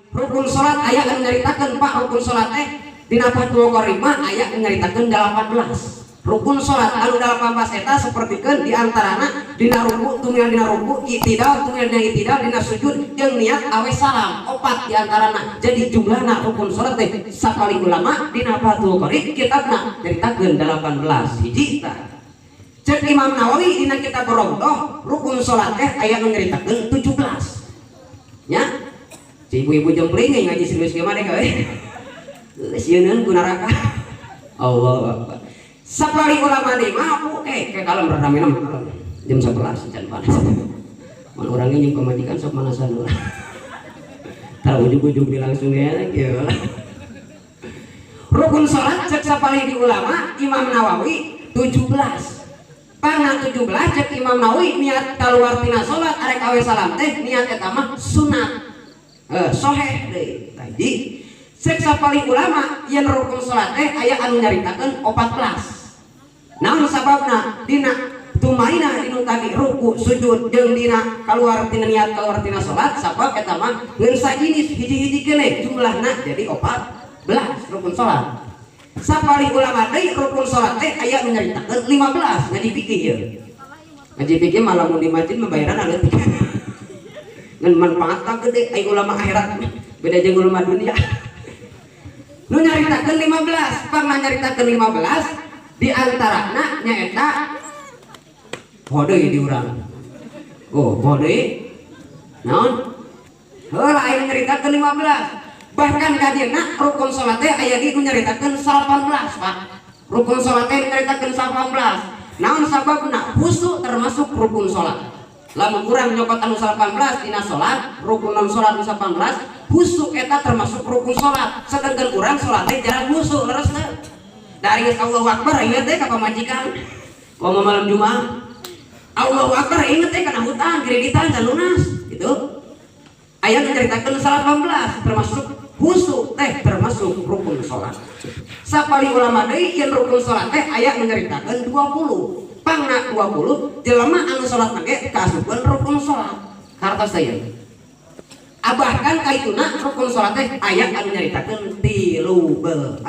Rukun salat aya anu nyaritakeun Pak rukun salat teh dina Fathul Qorib mah aya anu nyaritakeun 18. Rukun salat anu 18 eta sapertikeun di antarana dina ruku tunggal dina ruku, i'tidal tunggal dina i'tidal, dina sujud jeung niat awe salam, opat di antarana. Jadi jumlahna rukun salat teh sapali ulama dina Fathul Qorib kitabna nyaritakeun 18 hiji tah. Cek Imam Nawawi dina kitab Raudhah rukun salat teh aya nu nyaritakeun 17. Nya. Si ibu-ibu jempling ngaji serius kieu mah deh euy. Sieun ku neraka. Allahu Akbar. Sapali ulama deui mah aku kayak kalem ramena mah kalem. Jam 11 can panas. Mun urangnya jeung pamajikan sok manasan urang. Tah ujug-ujug di langsung ya kieu. Rukun salat cek sapali di ulama Imam Nawawi 17. Pangna 17 cek Imam Nawawi niat keluar tina salat arek awe salam teh niat eta mah sunat. Soheh deui. Tadi cek sapali ulama yen rukun salat teh aya anu nyaritakeun 14. Naon sababna dina tumaina dinu tadi ruku sujud jeung dina keluar tina niat keluar tina salat sabab eta mah ngan sajinis hiji-hiji keneh jumlahna jadi 14 rukun salat. Sapali ulama deui rukun salat teh aya nu nyaritakeun 15 ngaji fikih ieu. Ngaji fikih mah lamun di masjid mah bayaran leutik. Ngan manfaatna gede ai ulama akhirat beda jeung ulama dunia. Nu nyaritakeun 15, pangna nyaritakeun 15 di antarana nyaeta hode di urang. Oh, hode naon? Heula aya nyaritakeun 15. Bahkan kadieuna rukun salat teh aya di nu nyaritakeun 18, Pak. Rukun salat teh nyaritakeun 18. Naon sababna? Khusyuk termasuk rukun salat. Lamun urang nyokot anu 18 dina salat, rukun non salat nu 18, khusyuk eta termasuk rukun salat. Sedangkan urang salat teh jarang khusyuk leres teh. Dari geus Allahu Akbar inget teh ka pamajikan. Komo malam Jumat. Allahu Akbar inget teh kana hutang, kreditan can lunas gitu. Aya nu nyaritakeun 18 termasuk khusyuk teh termasuk rukun salat. Sapali ulama deui yen rukun salat teh aya nu nyaritakeun 20. Pangna 20 jelema anu salat ge kaasupkeun rukun salat. Hartos teh ieu. Abahkan kaituna rukun salat teh aya anu nyaritakeun 13.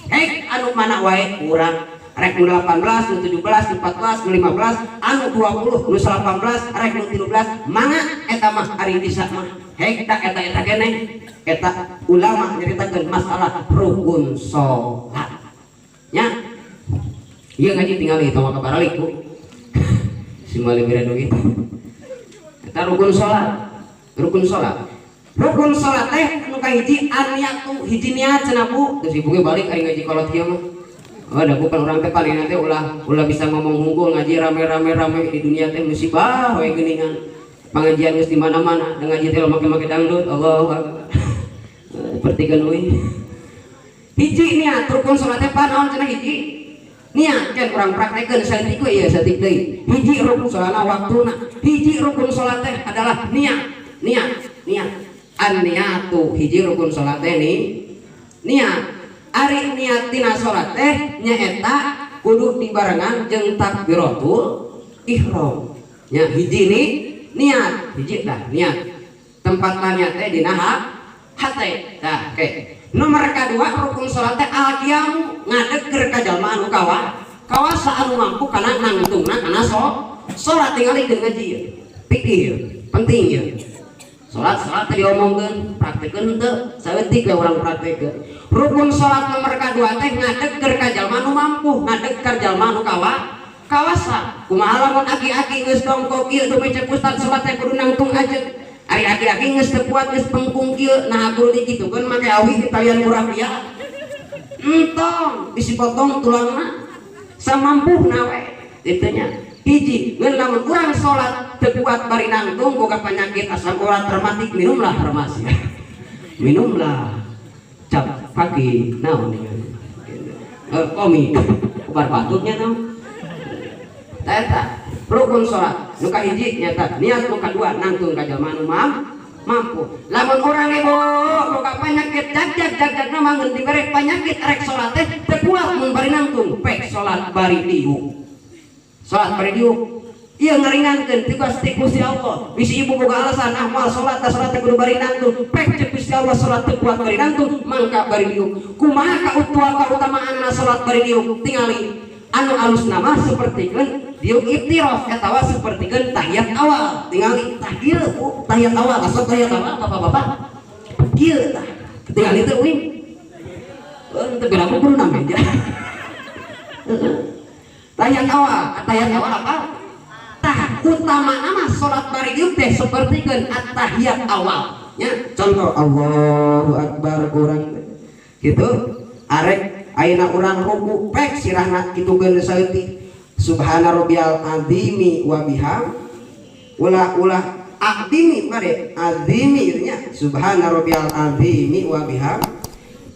Hek anu mana wae urang rek nu 18, nu 17, nu 14, nu 15, anu 20, nu 18, rek nu 13, mangga eta mah ari bisa mah. Hek da eta-eta keneh eta ulama nyaritakeun masalah rukun salat. Nya. Ieu ngaji tinggal itu mah kabaralik Bu. Simbali bere duit. Eta rukun salat. Rukun salat. Rukun salat teh anu kahiji an-niyatu, hiji niat cenah Bu. Terus ibu ge balik ari ngaji kolot kieu mah. Oh, da bukan urang teh paling nanti ulah ulah bisa ngomong hungkul ngaji rame-rame rame di dunia teh musibah we geuningan. Pengajian geus di mana-mana, da ngaji teh make-make dangdut. Allahu Akbar. Seperti kan euy. Hiji niat rukun salat teh naon cenah hiji? Niat kan urang praktekeun saeutik we ieu saeutik deui. Hiji rukun salatna waktuna. Hiji rukun salat teh adalah niat. Niat, niat. An-niyatu hiji rukun salat teh ni niat. Ari niat tina salat teh nyaeta kudu dibarengan jeung takbiratul ihram. Nya hiji ni niat, hiji dah niat. Tempat niat teh dina hate. Tah, oke. Nomor kadua rukun salat teh al-qiyamu, ngadeg keur ka jalma anu kawasa anu mampu kana nangtungna kana salat tingalikeun ngaji ieu. Pikir, penting ieu. Salat salat teh diomongkeun, praktekeun henteu, saeutik we urang praktekeun. Rukun salat nomor kadua teh ngadeg keur ka jalma anu mampu, ngadeg ka jalma anu kawasa. Kumaha lamun aki-aki geus dongkok kieu dume cek ustad salat teh kudu nangtung ajeuk. Ari aki-aki geus teu kuat geus pengkung kieu, nah kudu dikitukeun make awi di talian murah dia. Entong bisi potong tulangna. Samampuhna we kitu nya. Hiji, ngan lamun urang salat teu kuat bari nangtung boga penyakit asam urat rematik, minumlah remasi. Minumlah cap kaki naon komi ubar batuknya naon. Eta rukun salat nu kahiji nyata niat, nu kadua nangtung ka jalma anu mampu. Lamun urang ibu boga penyakit jag-jag jag-jagna mah ngeun dibere penyakit rek salat teh teu kuat mun bari nangtung, pek salat bari diuk. Salat bari diuk. Ieu ngaringankeun tugas ti Gusti Allah. Bisi ibu boga alasan ah moal salat da salat teh kudu bari nangtung. Pek ceuk Gusti Allah salat teu kuat bari nangtung, mangka bari diuk. Kumaha kautamaanna salat bari diuk? Tingali anu alusna mah sapertikeun diuk iftiros atawa sapertikeun tahiyat awal. Tingali tah kieu Bu, tahiyat awal, asal tahiyat awal bapak-bapak. Kieu tah. Tingali teh uing. Heuh teu beda kudu na meja. Tahiyat awal, tahiyat awal apa? Tah utama nama salat bari diuk teh sapertikeun at-tahiyat awal nya. Contoh Allahu akbar urang kitu arek ayeuna urang ruku pek sirahna kitukeun saeutik subhana rabbiyal azimi wa biham ulah ulah azimi kade azimi kitu nya subhana rabbiyal azimi wa biham.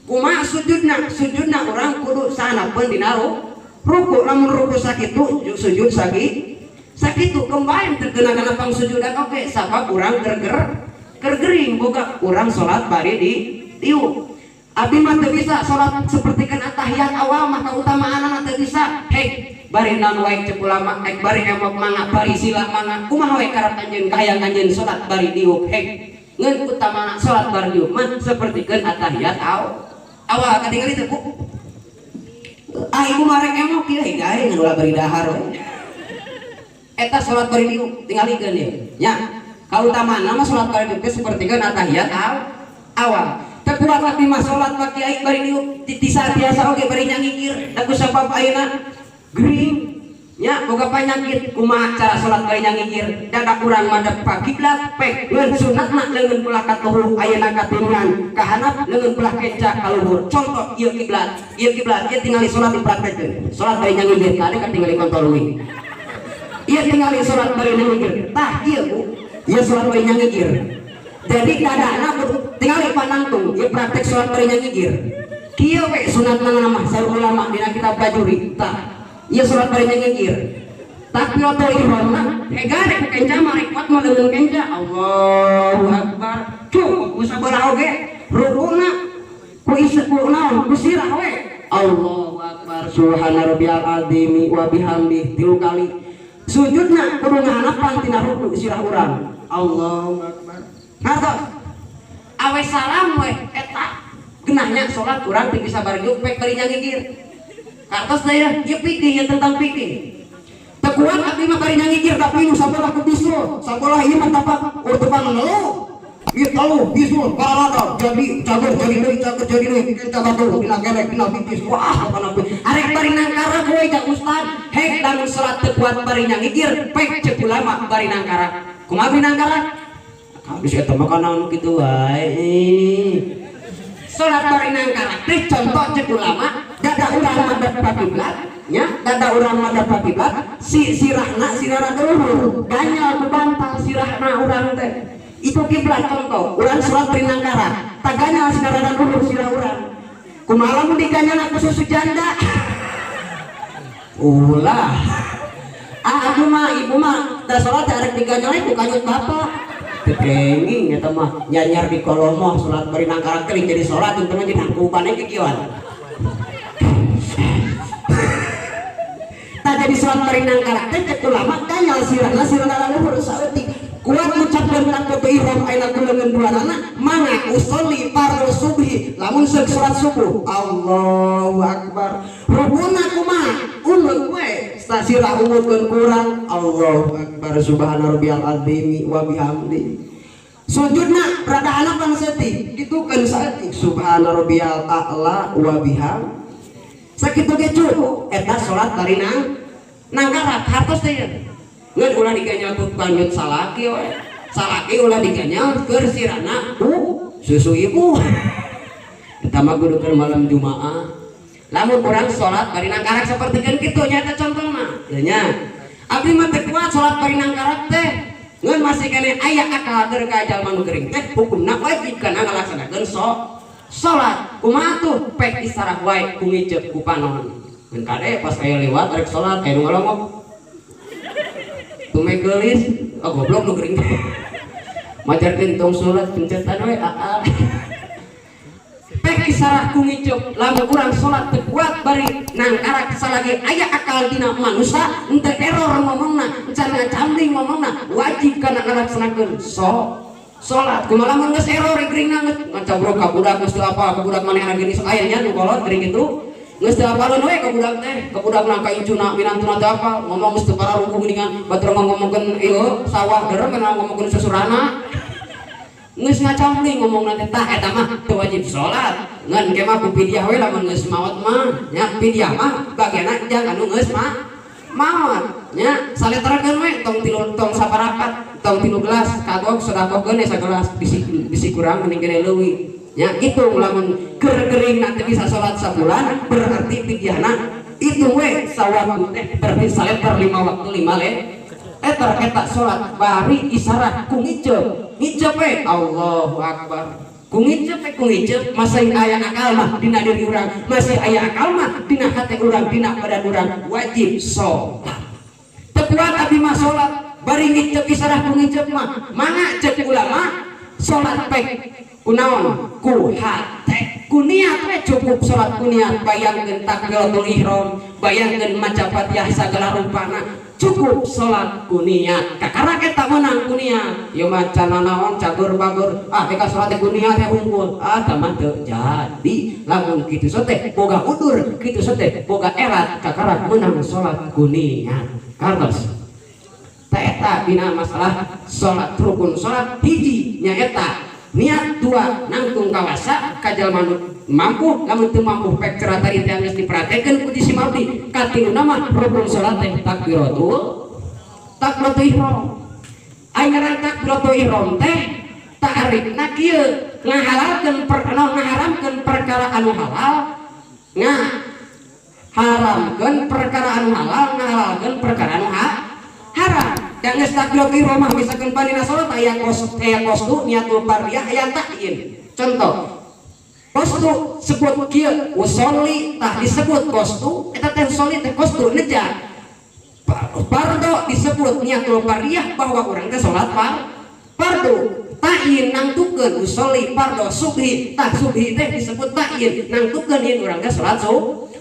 Kumaha sujudna? Sujudna urang kudu sanapeun dina ruku. Lamun ruku sakitu sujud sagi sakitu kembali terkena kana pangsujudan oke sabab urang gergering boga urang salat bari di diuk. Abi mah teu bisa salat sapertikeun atahiyat awal mah kautamaanana teu bisa. Hei bari naon wae ceuk ulama ek bari emok mangga bari sila mangga kumaha wae karep anjeun kahayang anjeun salat bari diuk. Hei ngeun utamana salat bari diuk mah sapertikeun atahiyat awal katingali teh Bu. Ah ibu mah rek emok ieu gae ngan ulah bari dahar we. Eta salat bari diuk tingalikeun ieu nya. Kautamaan mah salat bari diuk teh sapertikeun atahiyat awal. Teu kuat abdi mah salat Pak Kiai bari diuk tisa tiasa oge bari nyangikir da ku sabab ayeuna gering nya boga panyakit. Kumaha cara salat bari nyangikir? Dadak urang madep ka kiblat pek ngeun sunatna leungeun belah ka luhur ayeuna katurunan ka handap leungeun belah kenca ka luhur. Contoh ieu kiblat, ieu kiblat ieu tingali salat dipraktekkeun. Salat bari nyangikir tadi katingali kontol leuwih. Ieu tingali salat bari nyangikir. Tah ieu Bu, ieu salat bari nyangikir. Jadi dadana tingali panangtung ieu praktek salat bari nyangikir. Kieu we sunatna mah saur ulama dina kitab Bajuri. Tah ieu salat bari nyangikir. Takbiratul ihramna hegare ku kenca mah rek kuat mah leungeun kenca. Allahu akbar. Cukup ku sabaraha oge rukuna ku ieu ku naon ku sirah we. Allahu akbar subhana rabbiyal azimi wa bihamdihi tilu kali. Sujudna kudu ngahanapan tina ruku sirah urang. Allahu akbar. Ngartos awe salam we eta genahnya salat urang teu bisa bari diuk pek bari nyangikir. Kartos da ya ieu fikih nya tentang fikih. Teu kuat abdi mah bari nyangikir tapi nu sabolah ku bisul, sabolah ieu mah tapak urtupan ngeluh. Ieu teluh bisul pararada jadi cager jadi deui cager jadi deui kenca batu dina gerek dina pipis. Wah kana arek bari nangkara we ja ustad. Hek lamun salat teu kuat bari nyangikir pek ceuk ulama bari nangkara. Kumaha bari nangkara? Habis eta mah kana anu kitu wae. Salat bari nangkara teh contoh ceuk ulama dada urang madep ka kiblat nya, dada urang madep ka kiblat si sirahna sirahna luhur ganyal ku bantal sirahna urang teh. Itu kiblat contoh urang salat bari nangkara taganyal sirahna luhur sirah urang. Kumaha lamun diganyal ku susu janda? Ulah. Ah aku mah ibu mah da salat teh arek diganyal ku kanyut bapak. Teu kenging eta mah nyanyar di kolomoh salat bari nangkarak teh jadi salat teu mah jadi nangkupan ge kieuan. Tah jadi salat bari nangkarak teh cek ulama ganyal sirahna sirahna luhur saeutik. Kuat ngucapkeun takbiratul ihram ayeuna ku leungeun duanana mangga usolli fardhu subhi lamun seuk salat subuh Allahu akbar. Rukuna kumaha? Ungeut we sirah ungeutkeun kurang Allahu akbar subhana rabbiyal azimi wa bihamdi. Sujudna rada hanapan saeutik ditukeun saeutik subhana rabbiyal a'la wa biham. Sakitu ge cukup eta salat bari nangkarak hartos teh ieu. Ngeun ulah diganyal ku kanyut salaki we. Salaki ulah diganyal keur sirana ku susu ibu. Eta mah kudu keur malam Jumaah. Lamun urang salat bari nangkarak sapertikeun kitu nya eta contohna. Teu nya. Abdi mah teu kuat salat bari nangkarak teh. Ngeun masih keneh aya akal keur ka jalma nu gering teh hukumna wajib kana ngalaksanakeun salat. Kumaha tuh pek isarah wae ku ngiceup ku panon. Ngeun kade pas aya lewat rek salat aya nu ngalongok. Tume geulis, oh goblok nu gering. Majarkeun tong salat pencetan we aa. Pek Pek isarah ku ngiceup lamun urang salat teu kuat bari nangkarak salagi aya akal dina manusia henteu error ngomongna encan ngacamling ngomongna wajib kana ngalaksanakeun salat. Kumaha lamun geus error gringna geus ngacabrok ka budak geus teu apal ka budak manehna geuning sok aya nya nu kolot gring kitu geus teu apaleun we ka budak teh ka budak nangka incuna minantuna teu apal ngomong geus teu pararuguh geuningan batur ngomongkeun ieu sawah derem ngomongkeun susurana geus ngacamling ngomongna teh tah eta mah teu wajib salat ngan ke mah ku pidiah we lamun geus maot mah nya pidiah mah bagianna jang anu geus mah maot nya saleterkeun we tong tilu tong saparapat tong 3 gelas kagok sedekahkeun sagelas bisi kurang mending gede leuwih nya gitu lamun keur-gering nanti bisa salat sabulan berarti pidiahna itu we sawaktu teh berarti saleter 5 waktu 5 leter eta salat bari isarah ku ngiceup ngiceup we Allahu Akbar ku ngiceup we ku ngiceup masih aya akal mah dina diri urang masih aya akal mah dina hate urang dina badan urang wajib salat teu kuat abdi mah salat bari ngiceup isarah ku ngiceup mah mangga ceuk ulama salat pek kunaon ku hate ku niat we cukup salat ku niat bayangkeun takbiratul ihram bayangkeun maca Fatihah sagala rupana cukup salat ku niat kakarak eta meunang ku niat ieu mah can naon cagur bagur ah deka salat ku niat teh unggul ah tah mah teu jadi lamun kitu teh boga udur kitu teh boga erat kakarak meunang salat ku niat kartos tah eta dina masalah salat rukun salat hiji nyaeta niat dua nangtung kawasa ka jalma nu mampu lamun teu mampu pek cerah tadi teh geus dipraktekeun ku si mardi katiluna mah rukun salat teh takbiratul ihram ai ngaran takbiratul ihram teh ta'rifna kieu ngahalalkeun ngaharamkeun perkara anu halal ngaharamkeun perkara anu halal ngahalalkeun perkara anu haram dan geus takbiratul ihram mah misalkeun panina salat aya kostu niatul fardiyah aya ta'yin contoh kostu sebut kieu usolli tah disebut kostu eta teh usolli teh kostu neja fardu disebut niatul fardiyah bahwa urang teh salat fardu ta'yin nangtukeun usolli fardu subhi tah subhi teh disebut ta'yin nangtukeun yen urang teh salat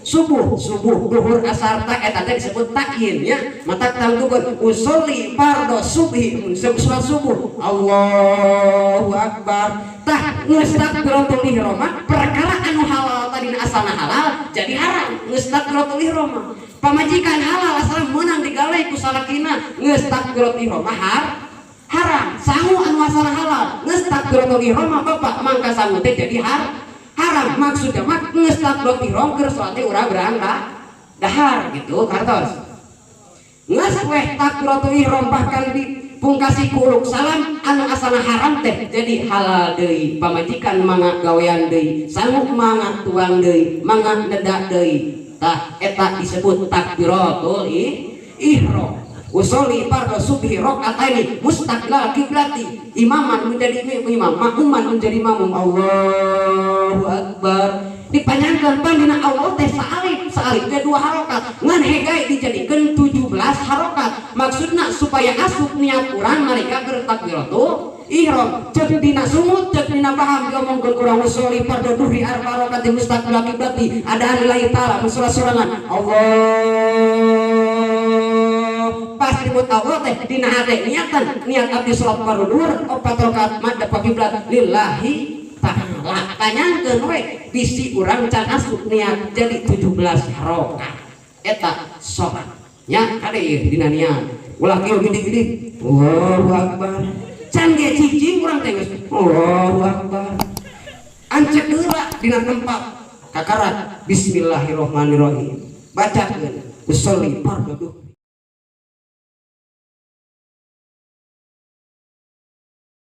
subuh subuh duhur asar tah eta teh disebut ta'yin nya mata tangtukeun usolli fardu subhi mun salat subuh Allahu akbar tah geus takbiratul ihram perkara anu halal tadina asalna halal jadi haram geus takbiratul ihram pamajikan halal asalna meunang digawe ku salakina geus takbiratul ihram haram sangu anu asalna halal geus takbiratul ihram bapak mangka sangu teh jadi haram maksudnya mah geus takbiratul ihram keur salat teh urang berangkat dahar gitu kartos geus weh takbiratul ihram bahkan dipungkasi ku uluk salam anu asalna haram teh jadi halal deui pamajikan mangga gawean deui sangu mangga tuang deui mangga nedak deui tah eta disebut takbiratul ihram usolli fardhu subhi rakaataini mustaqbilal kiblati imaman menjadi imam makmuman menjadi makmum Allahu akbar dipanjangkeun pandina Allah teh saalif saalif teh 2 harokat ngan hegai dijadikeun 17 harokat maksudna supaya asup niat urang nalika keur takbiratul ihram ceuk dina sumut ceuk dina paham diomongkeun urang usolli fardhu duhri arba rakaat mustaqbilal kiblati adaan lillahi taala musolat sorangan Allah pas disebut Allah teh dina hate niatan niat abdi salat fardu duhur 4 rakaat madhep ka kiblat lillahi ta'ala tanyangkeun we bisi urang can asup niat jadi 17 rakaat eta salat nya kade ieu dina niat ulah kieu gede-gede Allahu akbar can ge cicing urang teh geus Allahu akbar ancek heula dina tempat kakarak bismillahirrahmanirrahim bacakeun usolli fardhu.